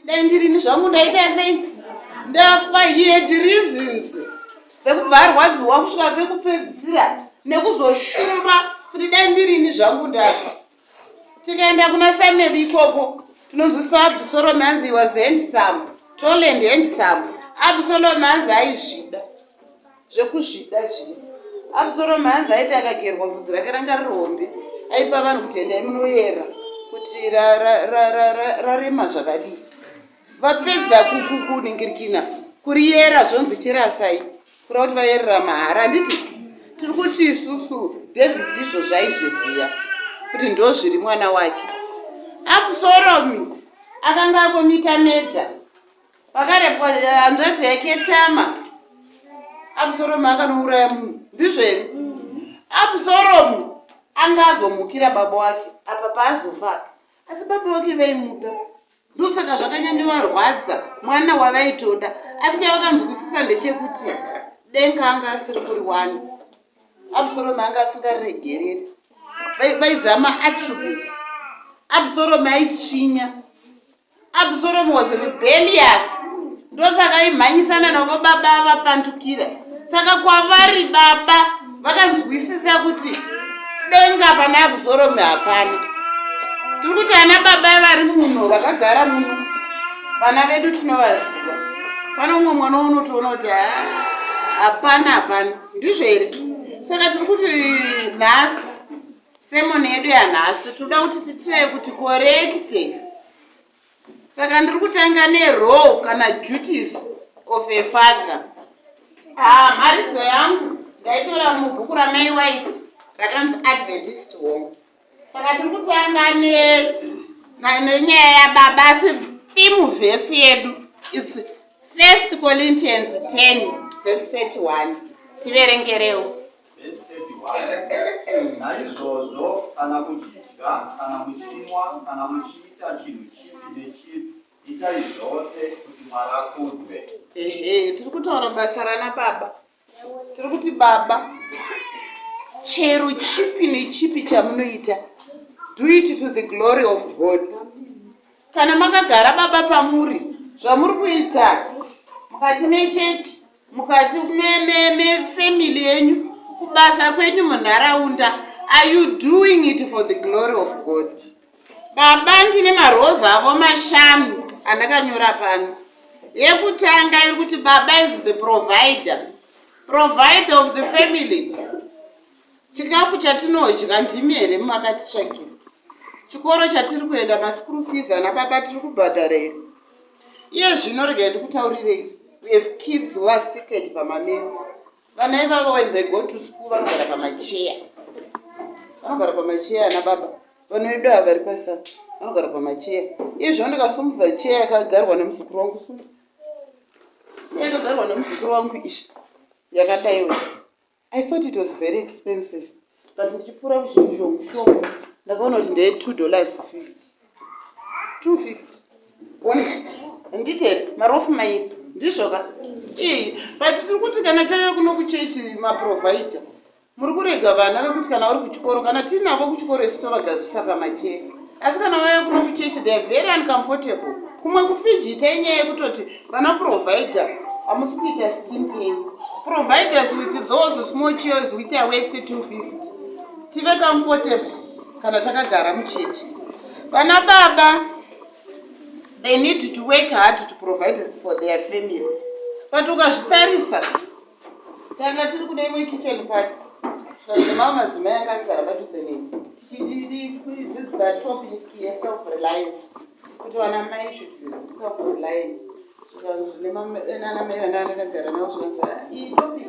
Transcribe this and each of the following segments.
Dai ndirini zvangu ndaita sei? Ndafa. He had reasons dzekubva arwadziwa kusvika pekupedzisira nekuzoshumba kuti dai ndirini zvangu ndafa. Tikaenda kuna Samuel ikoko tinonzwisisa Absalom hanzi he was handsome, tall and handsome. Absalom hanzi aizvida zvekuzvida zviya. Absalom hanzi aiti akagerwa bvudzi rake ranga riri hombe aipa vanhu kuti endai munoyera kuti rarema zvakadii. Vapedza kuningirikina kuriyera zvonzi chirasai kureva kuti vayerera mahara handiti tiri kuti isusu David izvo zvaizviziva kuti ndozviri mwana wake. Absalomi akanga akomita meda pakarepwa hanzvadzi yake Tama. Absalomi akanouraya munhu ndizvo here? Absalomi anga azomukira baba wake apa paazofa asi baba wake vaimuda Ndosaka zvakanyanyovarwadza mwana wavaitoda asi chavakanzwisisa ndechekuti denga anga asiri kuriwana. Absalomu anga asingariregereri. Vaizama attributes. Absalomu aitsvinya. Absalomu was rebellious. Ndosaka aimhanyisana navo baba vapandukira. Saka kwavari baba vakanzwisisa kuti denga pana Absalomu hapana. Tiri kuti ana baba vari muno vakagara muno vana vedu tinovaziva. Pane umwe mwana unotoona kuti hapana hapana ndizvo here? Saka tiri kuti nhasi sermon yedu yanhasi tinoda kuti titiraye kuti correcte. Saka ndiri kutanga nerole kana duties of a father. Ah, mharidzo yangu ndaitora mubhuku ramai White rakanzi Adventist Home. Saka tiri kutanga nenyaya yababa asi theme vhesi yedu is 1 Corinthians 10 verse 31. Tiverengerewo. Verse 31. Naizvozvo kana muchidya kana muchinwa kana muchiita chinhu chipi nechipi, itai zvose kuti Mwari akudzwe. Ehe, tiri kutaura basa rana baba. Tiri kuti baba, chero chipi nechipi chamunoita, do it to the glory of God. Kana makagara baba pamuri, zvamuri kuita mukati mechechi, mukati mefamily yenyu, kubasa kwenyu munharaunda, are you doing it for the glory of God? Baba ndine maroza avo mashanu andakanyora pano. Yekutanga iri kuti baba is the provider, provider of the family. Chikafu chatinodya ndimi here makatitsvakira? Chikoro chatiri kuenda maschool fees ana baba tiri kubhadhara here? Iye zvino regai ndikutaurirei, we have kids who are seated pamamets. Vana ivavo when they go to school vanogara pamacheya, vanogara pamacheya ana baba. Vana vedu ava vari pasa vanogara pamacheya. Iye zvino ndikasumudza cheya yakagarwa nemuzukuru wangu, cheya yakagarwa nemuzukuru wangu izvi yakadaiwe. I thought it was very expensive but ndichipfuura kuzvishongo ndakaona kuti ndeye $2.50. 250 handiti here marofu mairi ndizvoka? Ii, but tiri kuti kana tauya kuno kuchechi maprovider muri kurega vana vekuti kana vari kuchikoro, kana tiinavo kuchikoro isu tovagarisa pamacheya, asi kana vauya kuno kuchechi they are very uncomfortable. Kumwe kufijita inyaya yekutoti vana provider hamusi kuita stint yenyu. Providers with those small chairs which are worth 250, tive comfortable kana takagara muchechi. Vana baba, they need to work hard to provide for their family, but ukazvitarisa tanga tiri kune imwe kitchen party nemamwe madzimai anga akagara padhuze neni, tichidzidzisa topic yeself reliance kuti vana mai should be self reliant. Zvikanzi nana mai vana ndakagara navo, zvikanzi iyi topic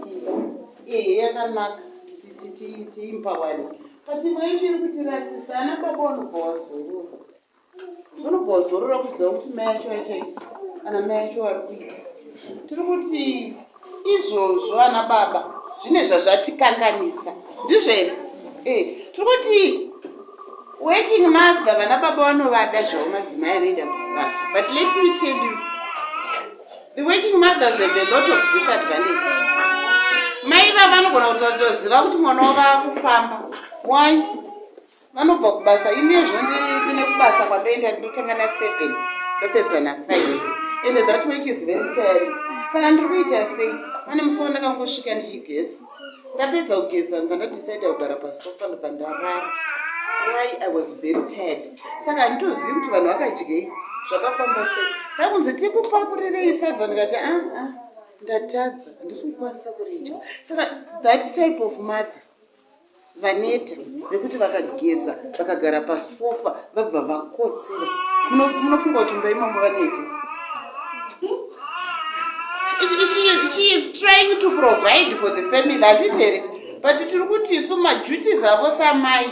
iyi ehe yakanaka tiempowering, but imwe yacho iri kutirasisa. Ana baba vanobva wazorora, vanobva wazorora kuziva kuti mai acho achaita, ana mai acho vari kuita. Tiri kuti izvozvo ana baba zvine zvazvatikanganisa, ndizvo here? Tiri kuti working mother, vana baba vanovada zvavo madzimai anoenda kubasa, but let me tell you, the working mothers have a lot of disadvantage. Mai vava vanogona kutoziva kuti mwana wavo akufamba. Why? Vanobva kubasa. Ini zvino ndine kubasa kwandoenda, ndinotanga na7. Ndopedza na5 and that work is very tiring. Saka ndiri kuita sei? Pane musi wandakangosvika ndichigeza, ndapedza kugeza, ndibva ndadecida kugara pasofa, ndobva ndarara. Why? I was very tired. Saka handitozivi kuti vanhu vakadyei, zvakafamba sei. Ndakunzi tikupakurirei sadza, ndikati, "Aa ah, ah, ndatadza, handisi kukwanisa kuridya." Saka that type of mother vaneta nekuti vakageza, vakagara pasofa, vabva vakotsira, munofunga kuti mumba imomo vanete? She is trying to provide for the family, handiti here? But tiri kuti isu maduties avo samai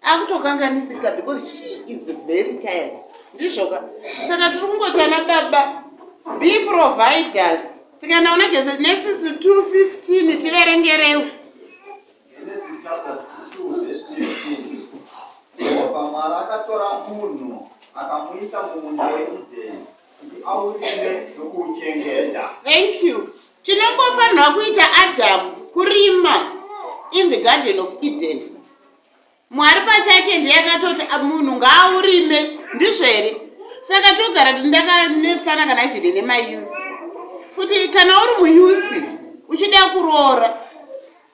akutokanganisika because she is very tired, ndizvoka? Saka tiri kungoti, ana baba, be providers. Tikanaona Genesis 2:15, tiverengerewo. Genesis chapter 2 verse 15. Jehovha Mwari akatora munhu, akamuisa mumunda weEdheni kuti aurime nokuuchengeta. Thank you. Chinongofanirwa kuita Adamu kurima in the Garden of Eden. Mwari pachake ndiye akatoti munhu ngaaurime, ndizvo here? Saka togara ndakanetsana kana even nemayouth kuti kana uri muyouth uchida kuroora,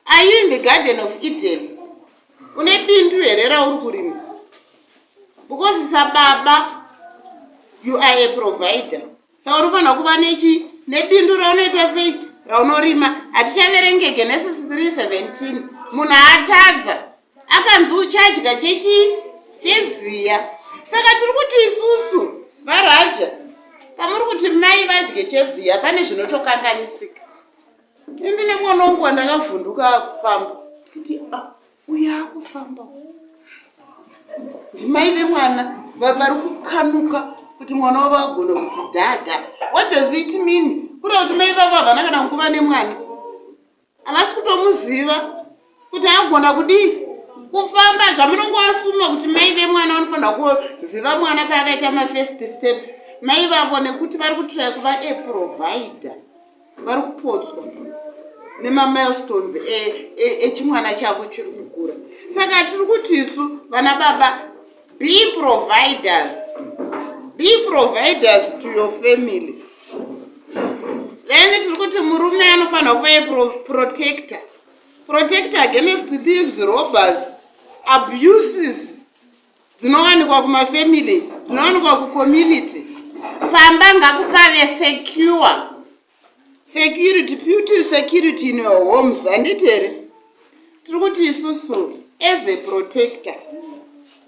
are you in the Garden of Eden? Une bindu here rauri kurima? Because sababa you are a provider, saka uri kufanira kuva nechi nebindu raunoita sei, raunorima. Hatichaverenge Genesis 3:17. Munhu atadza, akanzi uchadya chechi cheziya. Saka tiri kuti isusu varaja, pamuri kuti mai vadye cheziya, pane zvinotokanganisika. Indine mwana wangu wandakavhunduka akufamba, kuti ah, uyu akufamba, ndimai vemwana vari kukanuka kuti mwana wavo agona kuti dhadha. What does it mean? Kureva kuti mai vavo havana kana nguva nemwana, havasi kutomuziva kuti agona kudii, kufamba. Zvamunongoasuma kuti mai vemwana vanofanira kuziva mwana paakaita mafirst steps, mai vavo, nekuti vari kutraya kuva a provider, vari kupotswa nemamilestones echimwana chavo chiri kukura. Saka tiri kuti isu vana baba, be providers, be providers to your family. Then tiri kuti murume anofanira kuva a protector, protector against thieves, robbers, abuses dzinowanikwa kumafamily, dzinowanikwa kucommunity. Pamba ngakupave secure, security, put security in your homes, handiti here? Tiri kuti isusu as a protector,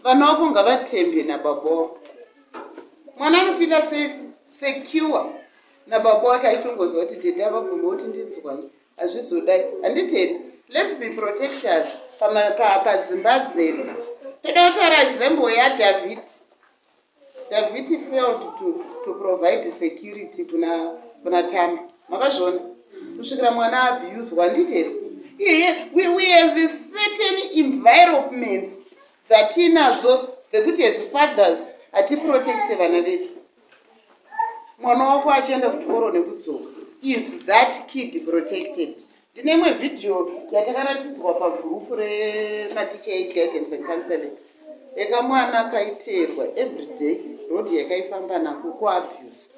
vana vako ngavatembe nababa wako. Mwana anofeela safe, secure nababa wake, achitongoziva kuti tete avabvuma kuti ndinzwai, hazvizodai, handiti here? Let's be protectors padzimba dzedu. Toda kutaura example yaDavid. David failed to provide security kuna Tama. Makazviona kusvikira mwana abuswa, handiti here? Iye we have certain environments dzatinadzo dzekuti as fathers hatiprotecte vana vedu. Mwana wako achienda kuchikoro nekudzoka, is that kid protected? Ndine imwe vhidhiyo yatakaratidzwa pagurupu rematicha eguidance and counseling, yekamwana kaiteerwa everyday, road yakaifamba nako kuabuse.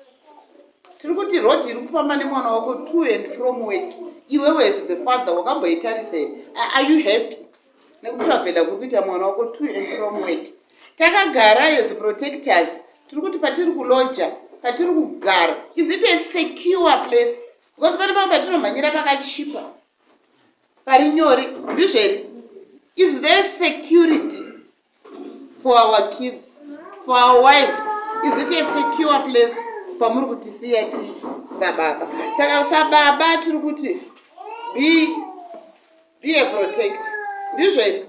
Tiri kuti road iri kufamba nemwana wako to and from work, iwewe as the father wakamboitarisa here? Are you happy nekutravhela kuri kuita mwana wako to and from work? Takagara as protectors, tiri kuti patiri kuloja, patiri kugara, is it a secure place? Because pane pamwe patinomhanyira pakachipa, pari nyore, ndizvo here? Is there security for our kids, for our wives? Is it a secure place pamuri kutisiya titi sababa? Saka sababa tiri kuti be a protector, ndizvo here?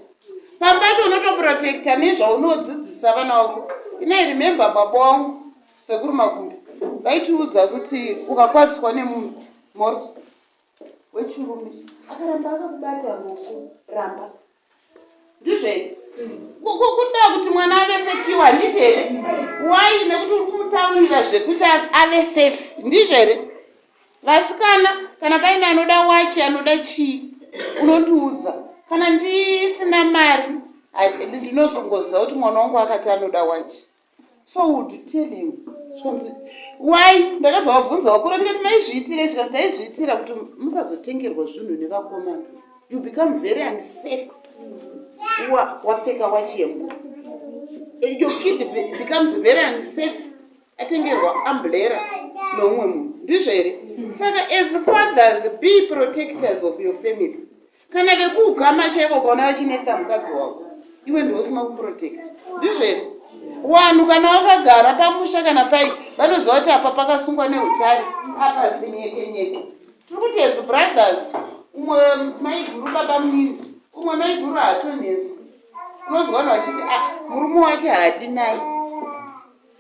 Pambacho unotoprotecta nezvaunodzidzisa vana vako. Inai, remember baba wangu Sekuru Makumbi vaitiudza kuti ukakwaziswa nemunhu moro wechirume, akaramba akakubata ruoko, ramba, ndizvo here? Kuda kuti mwana ave secure, handiti here? Why? Nekuti uri kumutaurira zvekuti ave safe, ndizvo here? Vasikana, kana paine anoda wachi, anoda chii, unondiudza. Kana ndisina mari, ndinozongoziva kuti mwana wangu akati anoda wachi, so would tell him. Zvikanzi, why? Ndakazovabvunza vakura ndikati maizviitire? Zvikanzi taizviitira kuti musazotengerwa zvinhu nevakomana. You become very unsafe wapfeka wachi yemunhu. Your kid becomes very unsafe atengerwa umbrella noumwe munhu. Ndizvo here? Saka as fathers, be protectors of your family. Kana vekuugama chaivo ukaona vachinetsa mukadzi wako, iwe ndiwe usina kuprotect. Ndizvo here? Vanhu kana vakagara pamusha kana pai vanoziva kuti apa pakasungwa neutare, apa zinyekenyeke. Tiri kuti as brothers, umwe maiguru baba munini, umwe maiguru haatonetswi. Unonzwa vanhu vachiti ah, murume wake haadi naye,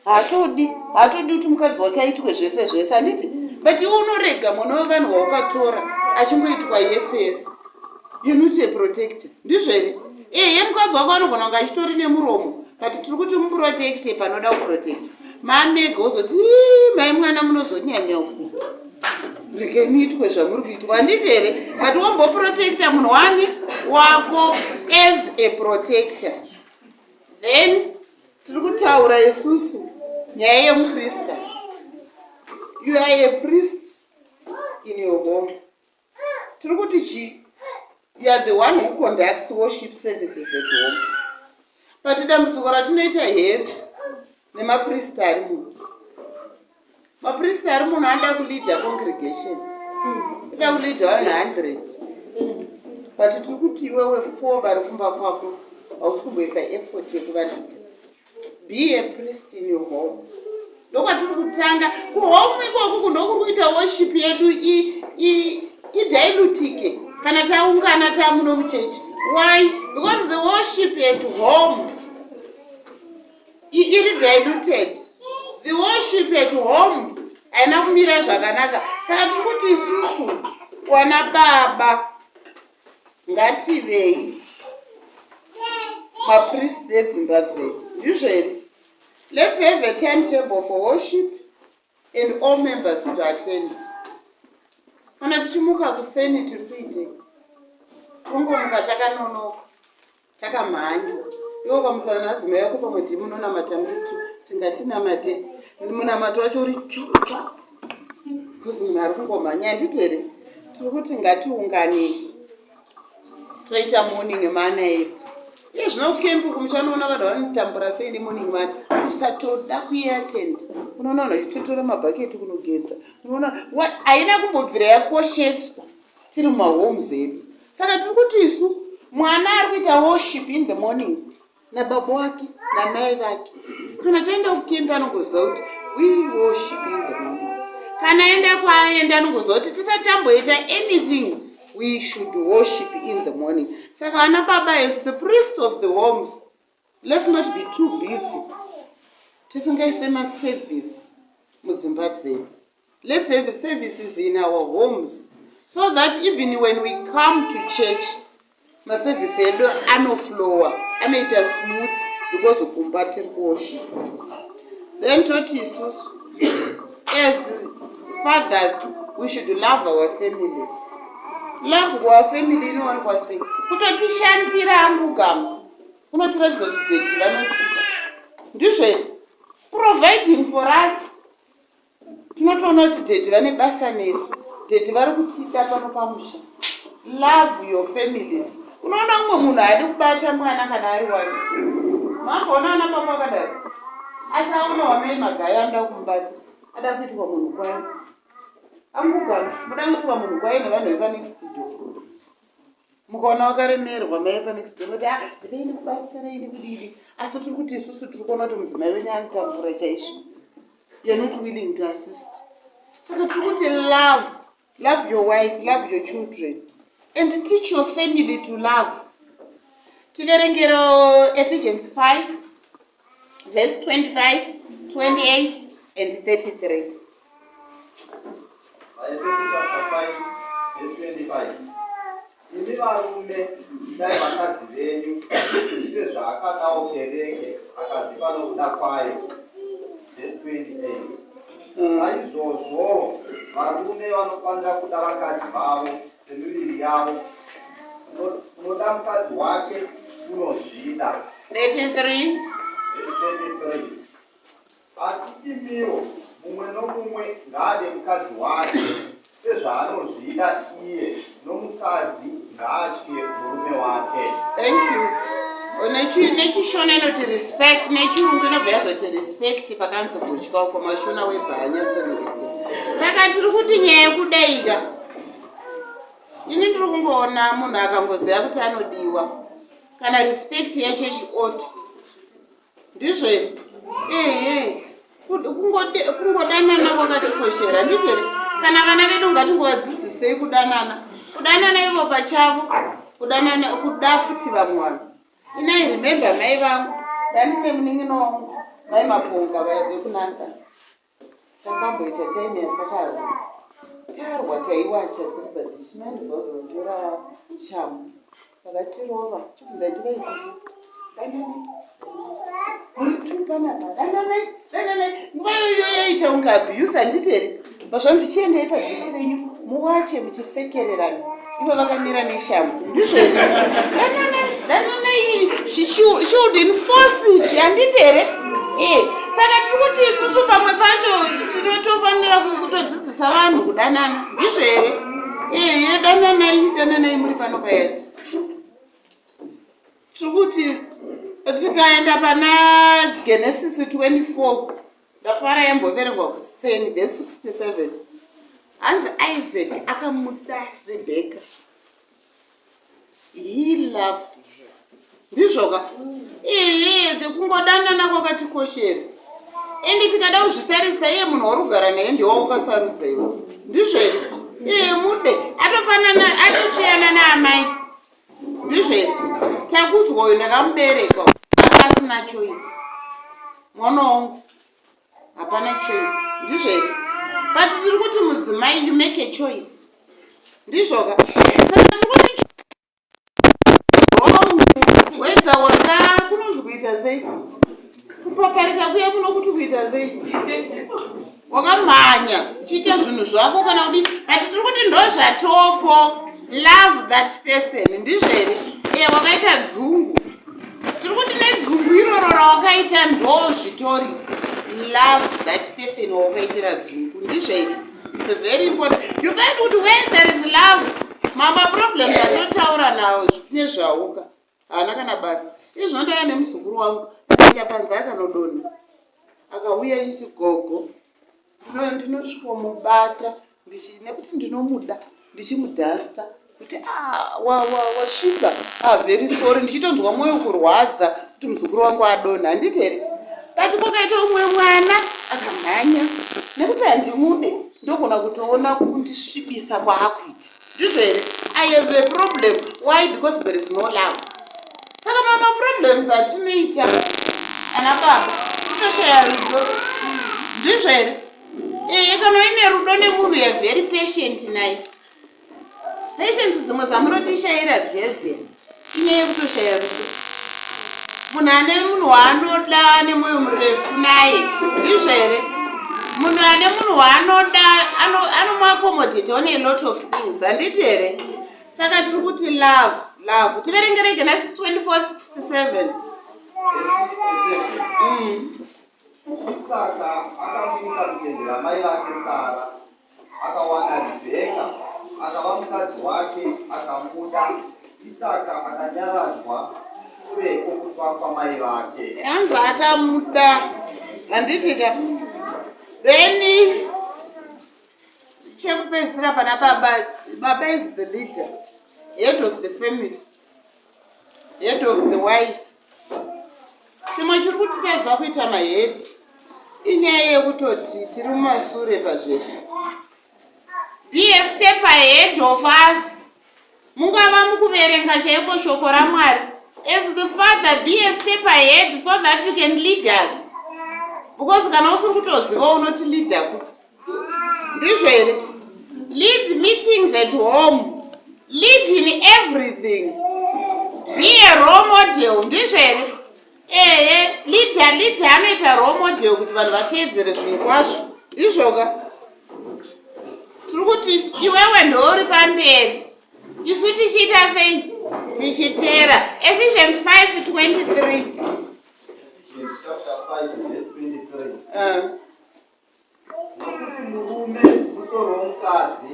haatodi haatodi kuti mukadzi wake aitwe zvese zvese, handiti? But iwe unorega mwana wevanhu waukatora achingoitwa yese yese. You not a protector. Ndizvo here? Ehe, mukadzi wako anogona kunge achitori nemuromo, but tiri kuti muprotecte panoda kuprotecta. Mamega wozoti, "Ii, mai mwana munozonyanya uku, regai muitwe zvamuri kuitwa," handiti here? But womboprotecta munhu wani wako as a protector. Then tiri kutaura isusu nyaya yemuprista. You are a priest in your home. Tiri kuti chii? You are the one who conducts worship services at home. But dambudziko ratinoita here nemaprista ari muno, maprista ari muno anoda kuleada congregation, ida kuleada vanhu 100, but tiri kuti iwewe four vari kumba kwako hausi kumboisa effort yekuvaleada. Be a priest in your home. Ndokwatiri kutanga kuhome ikoku, ndokuri kuita worship yedu idilutike kana taungana tamuno muchechi. Why? Because the worship at home iri diluted. The worship at home haina kumira zvakanaka. Saka tiri kuti isusu wana baba ngativei mapriest edzimba dzedu. Ndizvo here? Let's have a timetable for worship and all members to attend. Kana tichimuka kuseni, tiri kuitei? Tongomuka takanonoka, takamhanya. Iwo ukamutsana nadzimai yako pamwe ndimi munonamata muri tu, tingatinamate munamato wacho uri chop chop because munhu ari kungomhanya, handiti here? Tiri kuti ngatiunganei toita morning manna edu. Iye zvino kucamp kumuchanoona vanhu vanotambura sei nemorning manna, kusatoda kuiatenda. Unoona vanhu vachitotora mabhaketi kunogeza. Unoona haina kumbobvira yakosheswa tiri mumahomes edu. Saka tiri kuti isu mwana ari kuita worship in the morning nababa wake namai vake. Kana taenda kucamp anongoziva kuti we worship in the morning. Kana aenda kwaaenda anongoziva kuti tisati tamboita anything, we should worship in the morning. Saka vana baba, as the priest of the homes, let's not be too busy tisingaise maservice mudzimba dzedu. Let's have services in our homes so that even when we come to church, maservice edu anoflowa, anoita smooth because kumba tiri kuworship. Then toti isusu as fathers, we should love our families. Love kuour family inowanikwa sei? Kutotishandira angugama kunotiratidza kuti daddy vanotika. Ndizvo here? Providing for us, tinotoona kuti daddy vane basa nesu, daddy vari kutida pano pamusha. Love your families. Unoona umwe munhu haadi kubata mwana kana ari wake. Mamboona ana papa akadaro? Asi aona wamai Magaya anoda kumubata, ada kuitwa munhu kwaye. Angugama muda kuitwa munhu kwaye nevanhu vepanext door. Mukaona wakaremerwa, mai vepanext door voti, "Ah, ndipei ndikubatsirei, ndikudidi." Asi tiri kuti isusu tiri kuona kuti mudzimai wenyu anotambura chaizvo. You are not willing to assist. Saka tiri kuti love your wife, love your children and teach your family to love. Tiverengero Ephesians 5 verse 25, 28 and 33. Vaefeso chapter 5 verse 25: Imi varume, idai vakadzi venyu sezvaakadawo kereke akazvipa nokuda kwayo. Verse 28: Saizvozvo varume vanofanira kuda vakadzi vavo semiviri yavo. Unoda mukadzi wake unozvida. 33. Verse 33. Asi imiwo, mumwe nomumwe ngaade mukadzi wake sezvaanozvida iye, nomukadzi ngaatye murume wake. Thank you. Nechishona inoti respect, nechirungu inobva yazoti respect pakanzi kutya uko mashona wedza hanyatsorerekera. Saka tiri kuti nyaya yekudaika ini ndiri kungoona munhu akangoziva kuti anodiwa kana respect yacho ioto ndizvo here ehe kungodanana kwakatikoshera handiti here kana vana vedu ngatingovadzidzisei kudanana kudanana ivo pachavo kudanana kuda futi vamwe vanhu inai remember mai vangu ndandine munin'ina wangu mai maponga vekunasa Takamboita time yatakarwa tarwa taiwacha tiri padhishi mai ndobva vazotora shamu vakatirova chibvunzai tivaititi dananai muri two panapa dananai dananai nguva iyoyo yaita kunge abuse handiti here pazvanzi chiendei padhishi renyu muwache muchisekererana ivo vakamira neshamu ndizvo here dananai dananai she should enforce it handiti here eh saka tiri kuti isusu pamwe pacho tinotofanira kutodzidzisa vanhu kudanana ndizvo here ehe dananai dananai muri pano payati tiri kuti tikaenda pana genesis 24 Ndafara yamboverengwa kuseni verse 67 hanzi Isaac akamuda Rebecca he loved her ndizvoka ehe kungodanana kwakatikoshera ende tikada kuzvitarisa iye munhu wauri kugara naye ndiwo wakasarudza iwe ndizvo here iye mude atofanana atosiyana naamai ndizvo here takudzwa uyu ndakamubereka anga asina choice mwana wangu hapana choice ndizvo here but tiri kuti mudzimai you make a choice ndizvoka saka tiri kuti wrong whether waka kunonzi kuita sei kupaparika kuya kuno kuti kuita sei wakamhanya uchiita zvinhu zvako kana kudii but tiri kuti ndozvatopo love that person ndizvo here e wakaita dzungu tiri kuti nedzungu iroro rawakaita ndo zvitori love that person wawakaitira dzungu ndizvo here its very important you find kuti where there is love mama problems atotaura nawo nezvauka haana kana basa izvo ndaya nemuzukuru wangu akaenda panze akanodonha akauya achiti gogo ndinosvikomubata nekuti ndinomuda ndichimudhasta kuti ah, wasviba ah, very sorry ndichitonzwa mwoyo kurwadza kuti muzukuru wangu adonha handiti here but kwakaita umwe mwana akamhanya nekuti handimude ndogona kutoona kundisvibisa kwaakuita ndizvo here i have a problem why because there is no love saka mama problems atinoita ana baba kutoshaya rudo ndizvo here ee kana uine rudo nemunhu ya very patient naye patience dzimwe dzamunotishayira dziya dziya inyaya yekutoshaya rudo munhu ane munhu waanoda ane mwoyo murefu naye ndizvo here munhu ane munhu waanoda anomuaccommodate on a lot of things handiti here saka tiri kuti love love tiverengere genesis 24 67 mm. Isaka akamuisa kutendera mai vake Sara Akawana Ribheka, akava mukadzi wake, akamuda. Isaka akanyaradzwa shure kwokufa kwamai vake. Hanzi akamuda, handiti ka? Then chekupedzisira pana baba, baba is the leader, head of the family, head of the wife. Chimwe chiri kutitadza kuita mahedhi inyaya yekutoti tiri mumasure pazvese. Be a step ahead of us. Mungava mukuverenga chaiko shoko raMwari. As the father, be a step ahead so that you can lead us. Because kana usiri kutoziva unoti leader kupi. Ndizvo here? Lead meetings at home. Lead in everything. Be a role model. Ndizvo here? Ehe, leader leader anoita role model kuti vanhu vateedzere zvinhu kwazvo. Ndizvoka? Tiri kuti iwewe ndouri pamberi. Isu tichiita sei? Tichiteera. Ephesians 5:23. Ephesians chapter 5 verse 23. Nokuti murume musoro womukadzi,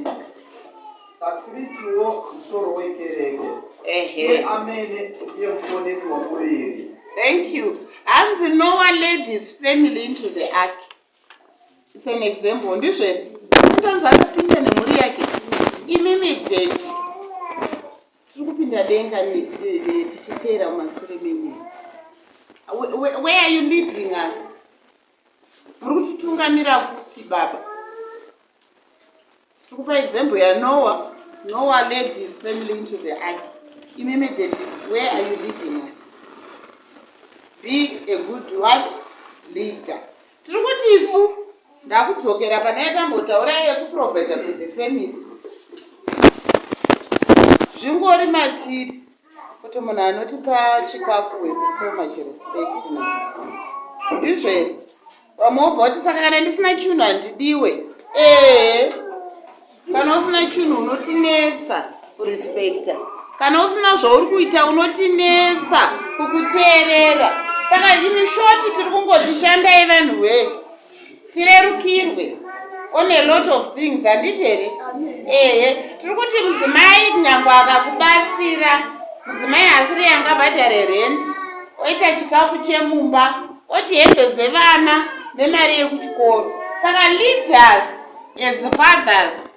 saKristuwo musoro wekereke. Iye amene ndiye muponesi womuviri. Thank you. Hanzi Noah led his family into the ark. It's an example. Ndizvo here? Kutanzi akapinda nemhuri yake. Imimi daddy. Tiri kupinda denga tichiteera mumasure menyu. Where are you leading us? Muri kutitungamira kupi baba? Tiri kupa example yaNoah. Noah led his family into the ark. Imimi daddy, where are you leading us? Be a good what? Leader. Tiri kuti isu ndakudzokera pane yatambotaura yekuprovida for the family. Zvingori matiri kuti munhu anotipa chikafu with so much respect now. Ndizvo here? Vamwe wobva kuti saka kana ndisina chinhu handidiwe. Ehe. Kana usina chinhu unotinetsa kurespekta. Kana usina zvauri kuita unotinetsa kukuteerera. Saka in short tiri kungoti shandai vanhu wee. Tirerukirwe on a lot of things, handiti here? Ehe, tiri kuti mudzimai nyangwe akakubatsira, mudzimai asiri angabhadhare rent, oita chikafu chemumba, oti hembe dzevana nemari yekuchikoro. Saka leaders as fathers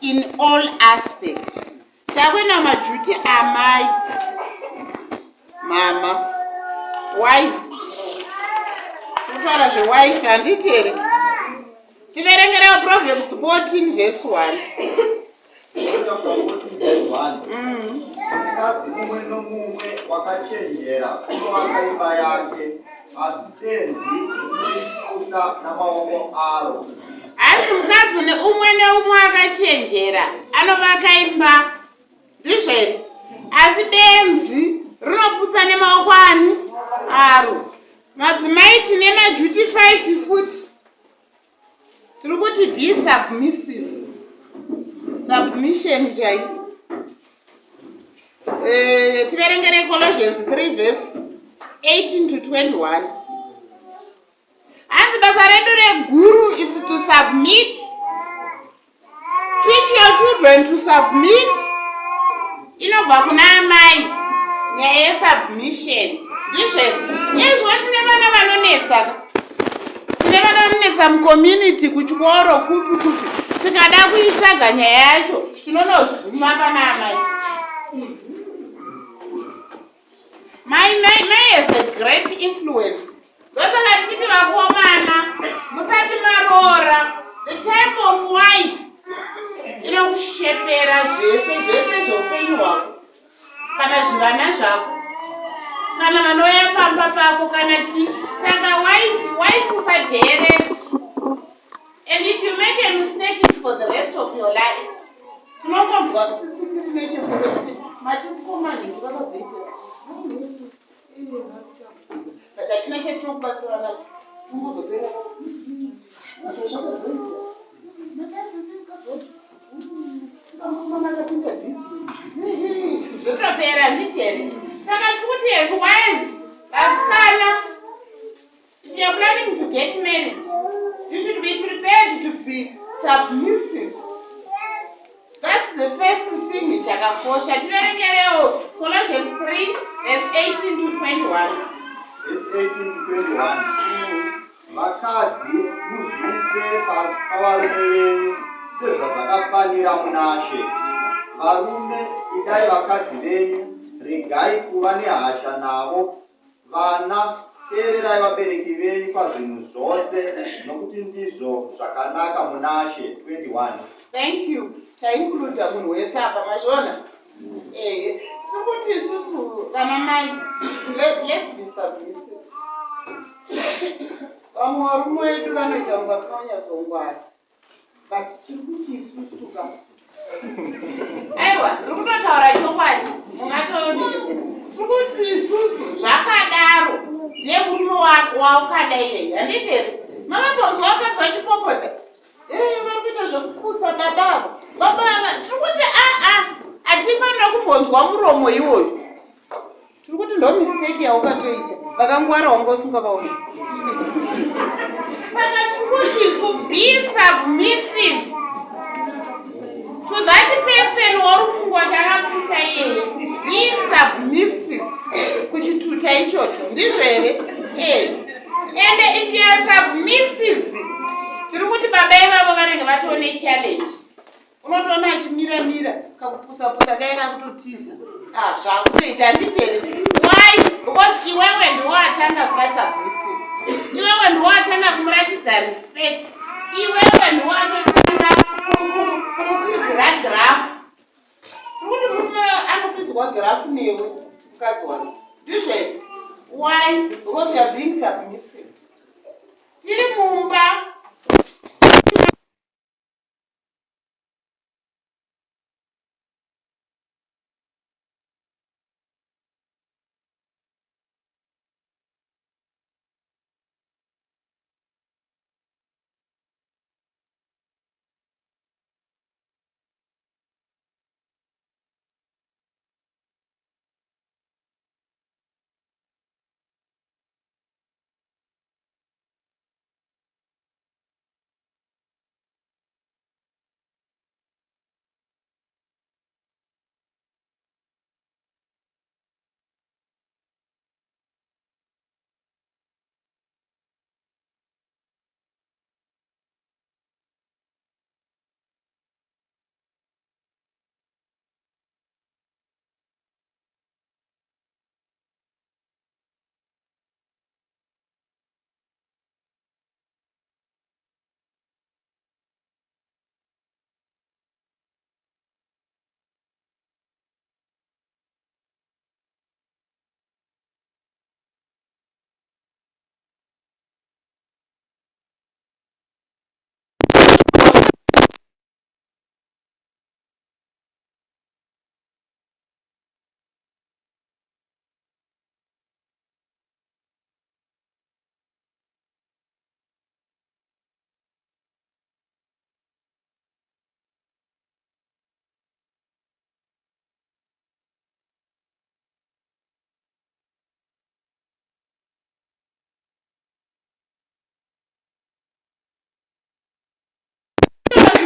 in all aspects. Takuenda maduty amai, mama, wife. Tinotaura zvewife, handiti here? Tiverengerewo Proverbs 14 verse 1. Chapter 14 verse 1. Mukadzi mumwe nomumwe wakachenjera unovaka imba yake, asi benzi rinoiputsa namaoko aro. Asi mukadzi neumwe neumwe akachenjera anovaka imba, ndizvo here? Asi benzi rinoputsa nemaoko ani? Aro. Madzimai tine maduty 5 futi. Tiri kuti be submissive. Submission chai. Tiverengere Colossians 3 verse 18 to 21. Hanzi basa redu reguru is to submit. Teach your children to submit. Inobva kuna amai nyaya yesubmission. Ndizvo izvo tine vana vanonetsa. Tine vana vanonetsa mucommunity, kuchikoro, kupi kupi. Tikada kuitsvaga nyaya yacho tinonozuma pana amai. Mai mai mai has a great influence. Ndosaka tichiti vakomana musati maroora, the type of wife inokushepera zvese zvese zveupenyu hwako, kana zvivana zvako, kana vanouya pamba pako, kana chii. Saka wife, wife usadheerera. And if you make a mistake, it's for the rest of your life. Tinongonzwa tsitsi tiri nechekure kuti mati mukomanhingi vakazoita, but hatina chatinokubatsira nacho. Tongozopera zvakazoita mukomana akapinda bhizi, zvotopera, handiti here? Saka tikuti as wives, vasikana, if you are planning to get married, you should be prepared to be submissive. That's the first thing chakakosha. Tiverengerewo Colossians 3 verse 18 to 21. Verse 18 to 21. Vakadzi, muzviise pasi pavarume venyu sezvazvakafanira munaShe. Varume, idai vakadzi venyu, regai kuva nehasha navo. Vana, teererai vabereki venyu pazvinhu zvose, nokuti ndizvo zvakanaka munaShe. 21. Thank you. Taincluda munhu wese apa, mazviona? Ehe, tiri kuti isusu vana mai, let's be submissive. Vamwe varume vedu vanoita kunge vasina kunyatsongwara, but tiri kuti isusu ka, aiwa, ndiri kutotaura chokwadi, mungatooneke. Tiri kuti isusu zvakadaro ndiye murume waukada iyeye, handiti here? Makambonzwa vakadzi vachipopota, "Eh, vari kuita zvekupusa baba ava, baba ava"? Tiri kuti aa, hatifanira kumbonzwa muromo iwoyo. Tiri kuti Ndo mistake yaukatoita. Vakangwara wanga usingavaoni. Saka tiri kuti be submissive to that person wauri kufunga kuti akapusa iyeye. Be submissive kuchituta ichocho. Ndizvo here? Eh. And if you are submissive, tiri kuti baba ivavo vanenge vatone challenge. Unotoona achimira mira kakupusa pusa kaya kakutotiza. Ah, zvakutoita handiti here? Why? Because iwewe ndiwo atanga kuva submissive. Iwewe ndiwo atanga kumuratidza respect. Iwewe ndiwo atotanga kumukwidzira graph. Tiri kuti murume anokwidzwa graph newe mukadzi wake. Ndizvo here? Why? Because you are being submissive. Tiri mumba.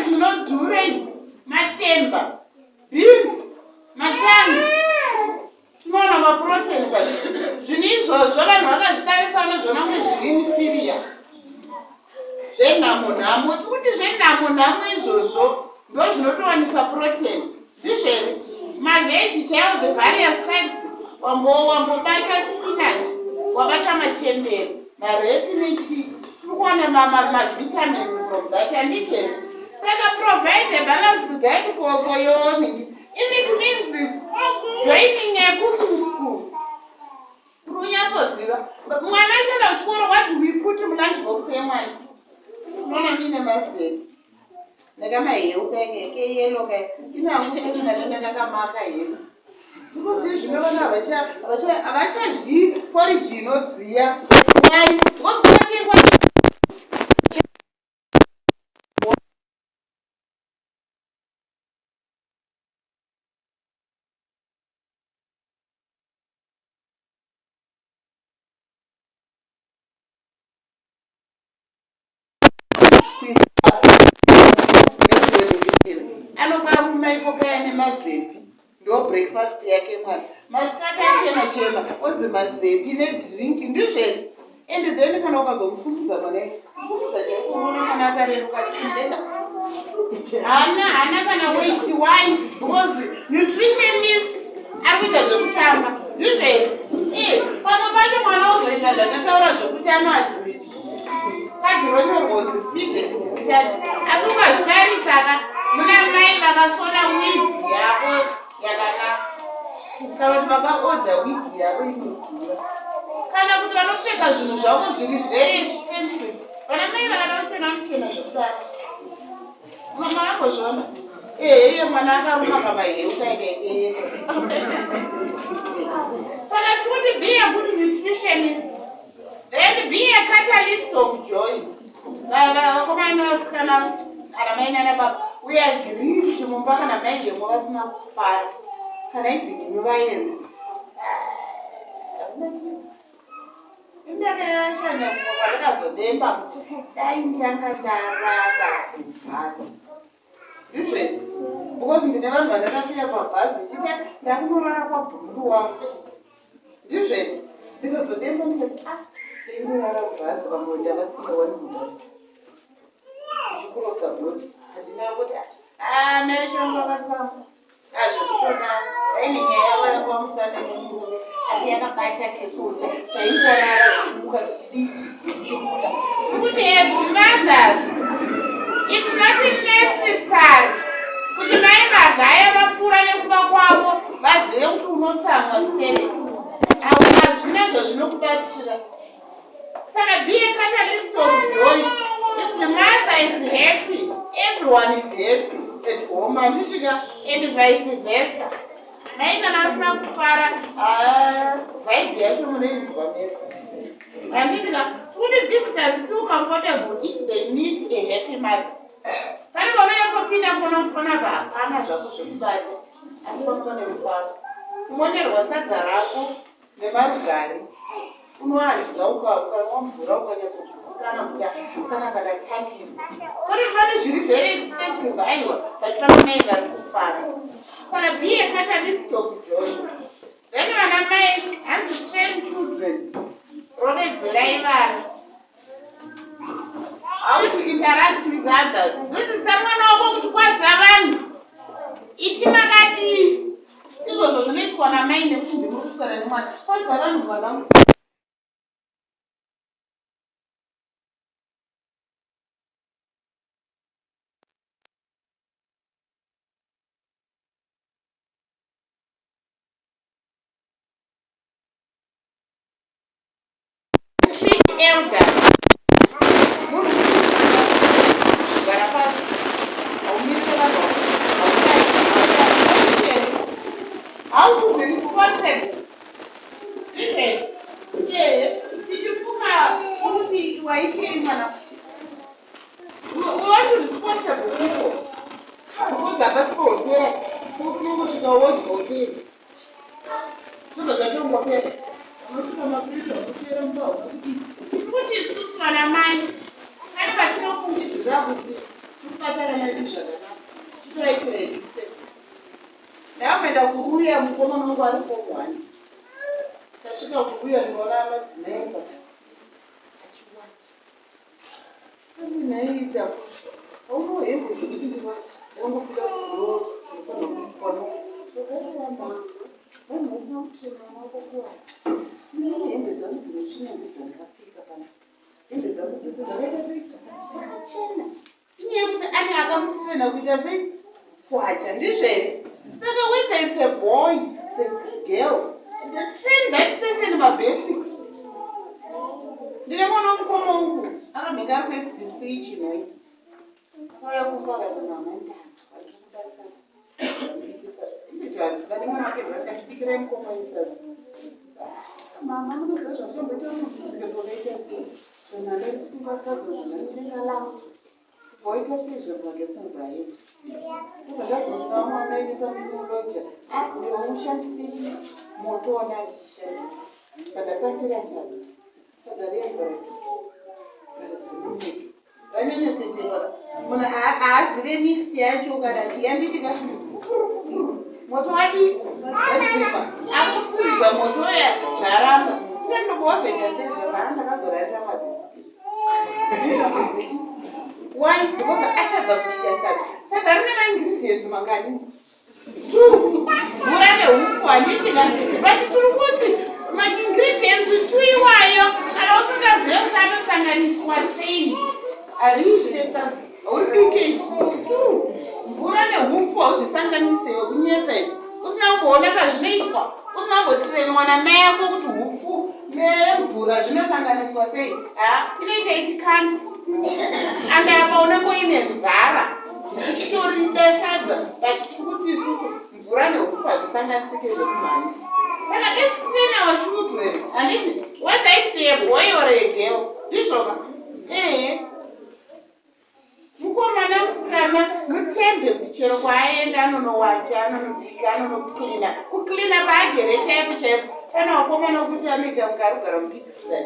Zvinodhura matemba, beans, machangi, tinoona maprotein pazvinhu zvinhu izvozvo. Vanhu vakazvitarisa vanozviona kunge zviri inferior, zvenhamo nhamo. Tiri kuti zvenhamo nhamo izvozvo ndo zvinotowanisa protein. Ndizvo here? Mavheji chaiwo, the various types, wambobata spinach, wabata machembere, marepi nechii, tiri kuwana mavitamins from that, handiti here? Saka provide a balanced diet for your own. If it means joining a cooking school, uri unyatsoziva mwana achienda kuchikoro, what do we put mulunch box yemwana? Unoona muine mazepi nekamaheu kaike keyellow kai. Ine hangu personally ndakakamaka heu because zvino vana havachadyi porridge inodziya. Why? Because kunotengwa. Anokaruma iko kaya nemazepi, ndo breakfast yake mwana. Masikati achema chema, onzi mazepi nedrink. Ndizveri. And then kana ukazomusumudza mwana, kusumudza chaiko, unoona mwana akareruka achitendeka, hana kana weight. Why? Because nutritionist ari kuita zvekutamba. Ndizveri. Pamwe pacho mwana ozoita zvatataura zvokuti anoadmit, kadhi ronyorwa kunzi feed and discharge. Asi ukazvitarisaka, muna mai vakasona wig yako yakanaka, kana kuti vakaodha wig yako inodhura, kana kuti vanopfeka zvinhu zvavo zviri very expensive. Vana mai vakada kuchena, vanochena zvekudaro. Mama vambozviona ehe, iye mwana akaruma kamaheu kaikaikeyeka. Saka tiri kuti be a good nutritionist, then be a catalyst of joy. Vakomana nevasikana, kana mai nana baba, we agree kuti mumba kana mainge vasina kufara, kana even imi vaenzi. Hazvinakidzi. Indakashanya kumwe kwandakazodemba kuti dai ndanga ndarara kubhazi. Ndizvo because ndine vanhu vandakasiya pabhazi ndichiti ndakunorara kwabhururu wangu. Ndizvo ndikazodemba ndikati ah ndainorara kubhazi vamwe ndavasiya wani mubhazi. Ndichikurosa bhodhi handina kuti ah mai vacho vakatsamwa. Azvekutodaro vaine nyaya yavo yanga vamusana nemurume asi yakabata kesosa taingorara tichimuka tichidii tichibuda kuti as mothers it's not necessary kuti mai magaya vapfuura nekuba kwavo vazive kuti unotsamwa stereki avo hazvina zvazvinokubatsira. Saka be a catalyst of joy. If the mother is happy, everyone is happy at home. Handitika and vice versa. Mai kana asina kufara, ah, vibe yacho munoinzwa mese. Handitika kuti visitors feel comfortable if they meet a happy mother. Pane paunonyatsopinda kuona kuti panapa hapana zvako zvekubata, asi pano pane mufaro. Kumonerwa sadza rako nemarugare unoadya ukanwa mvura ukanyatsogutsikana kuti panapa ndatapirwa kwete pane zviri very expensive aiwa but pana mai vari kufara. Saka be a catalyst of joy. Then vana mai hanzi train children, rovedzerai vana how to interact with others. Dzidzisa mwana wako kuti kwaza vanhu iti makadii. Izvozvo zvinoitwa namai nekuti ndimi kuswera nemwana. Kwaza vanhu mwanangu. Treat elders. Munhu gara pasi. Haumise vanhu. Haudai. How to be responsible. Ndizvo. Yeah. Tichifunga kuti waitei mwana. We want to responsible people. Because hapasi pahotera. Unongosvika wodya hoteri. Zvobva zvatongopera. Unosvika mapurisa unotera mumba hauna kudii. Kuti isusu vana mai pane patinofungidzira kuti tiri kubata vana vedu zvakanaka tichitovaitira disservice. Ndakamboenda kuruya mukomana wangu ari form one. Tasvika kuruya ndikaona madzimai ari pakasika achiwacha. Hanzi nhaiita hauno hembe dzekuti ndiwache ndakangofira kuti ndo zvinofanirwa kuitwa no zvakaita mama vanhu vasina kutrena vana vako kuwacha. Inini hembe dzangu dzinotsvina ndedzandakapfeka panapa hembe dzangu dzese dzakaita sei dzakachena. Inyaya yekuti ane akamutrena kuita sei kuwacha ndizvo here? Saka whether it's a boy, it's a girl, train that person mabasics. Ndine mwana womukoma wangu akambenge ari kuFBC Chinhoyi. Akauya kumba akati mama ndanzwa ndikuda sadza. Ndibikisa. Vane mwana wake ndikatibikirai mukoma wenyu sadza. Mama munoziva zvamunomboita munomusi ndikati wakaita sei? Zvandaisunga sadza zvandanotenga lauto. Waita sei zvanzi magetsi anobva aenda. Ndobva ndazosvika vamwe vamai nepandinoroja. Ah, ushandise chi moto wandanga ndichishandisa. Pandakambira sadza. Sadza riya ribva ratutu. Radzima moto. Ranyanyotetepa. Munhu haazive mix yacho kana chiyanditi ka. Moto wadii? Wadzima. Akupfuudza moto uya zvaramba. Ndinobo wazoita sei zvikanzi ah ndakazorarira mabhisikitsi. Why? Because atadza kubika sadza. Sadza rine maingredients mangani? Two. Mvura nehupfu handiti ka? But tiri kuti maingredients two iwayo kana usingazive kuti anosanganiswa sei hariite sadza. Hauribike two. Mvura nehupfu hauzvisanganise wekunyepa iwe. Usina kumboona pazvinoitwa. Usina kumbotirenwa namai ako kuti hupfu nemvura zvinosanganiswa sei. Ha, inoita iti kanti. And apa unenge uine nzara. Uchitorida sadza but tiri kuti isusu mvura nehupfu hazvisanganisike zvekumhanya. Saka let's train our children. Handiti whether it be a boy or a girl. Ndizvoka? Ehe. Mukomana musikana mutembe kuti chero kwaaenda anonowacha, anonobika, anonoklina. Kuklina paagere chaiko chaiko. Pane vakomana wekuti anoita kunge ari kugara mupigsty.